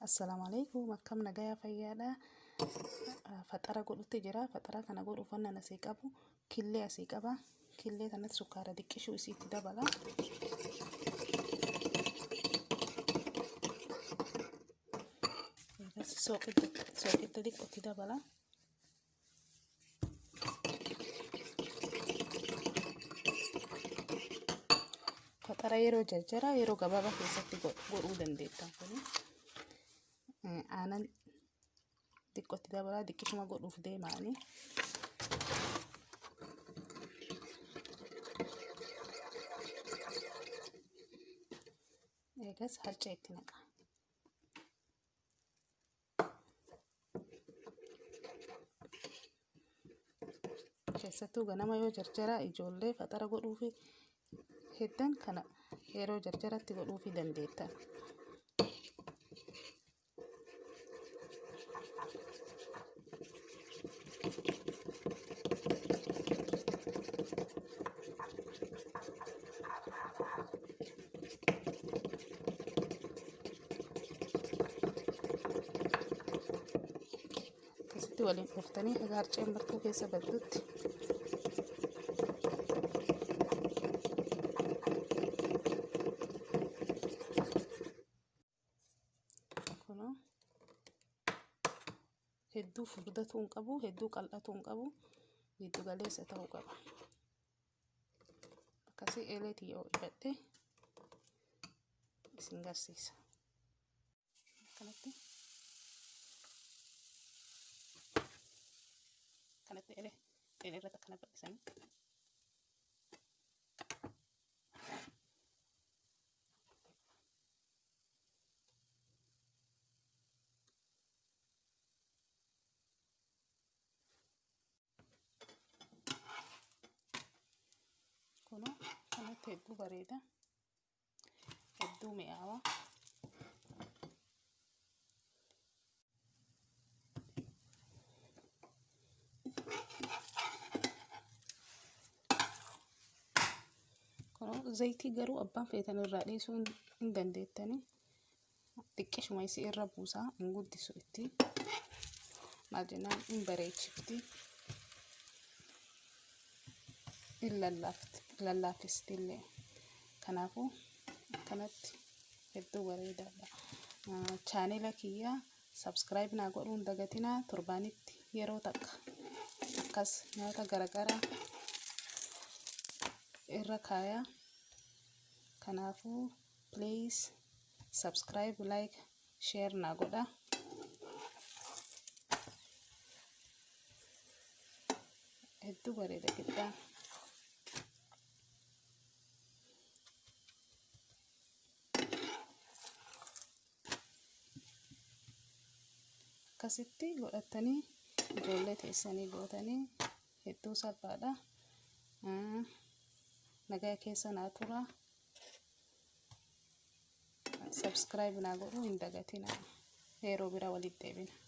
Assalaamu alaikum, akkam nagayaa fayyaadha. Faxara godhutti jira. Faxara kana godhuuf wannan asii qabu killee asii qaba. Killee kanatti sukkaara diqqishuu isiitti dabala. Sooqidda xiqqootti dabala. Faxara yeroo jarjara yeroo gabaabaa keessatti godhuu dandeettan kuni. Aanan xiqqootti dabalaa xiqqishuma godhuuf deemaani. Eegas harcee itti naqa. Keessattuu ganama yoo jarjara ijoollee faxara godhuufi heddan kana yeroo jarjaratti godhuufi dandeettan. Akkasitti waliin dhooftanii haga harceen martuu keessa baddutti. Kunoo hedduu furdatuu hin qabu, hedduu qal'atuu hin qabu, giddu galeessa ta'uu qaba. Akkasii eelee tiyya ho'ifadhe isin garsiisa. Akkanatti kanatti eelee eelee irratti akkana bal'isanii. Kunoo kanatti hedduu bareeda. Hedduu mi'aawa. Kunoo zayitii garuu abbaan feetan irraa dhiisuu hin dandeettanii. Xiqqishuma isii irra buusaa hin guddisu itti. Maal jennaan hin bareechifti. Hin lallaafisti illee. Kanaafuu akkanatti hedduu bareedaadha. Chaanela kiyya subscribe naa godhuu hin dagatinaa. Torbaanitti yeroo takka akkas nyaata garagaraa irra kaaya. Kanaafuu please subscribe, like, share naa godha. Hedduu bareeda qixxaan. Akkasitti godhattanii ijoollee teessanii gootanii hedduu salphaadha. Nagaa keessa naa tura. Subscribe naa godhuu hin dagatinaa. Yeroo bira walitti deebina.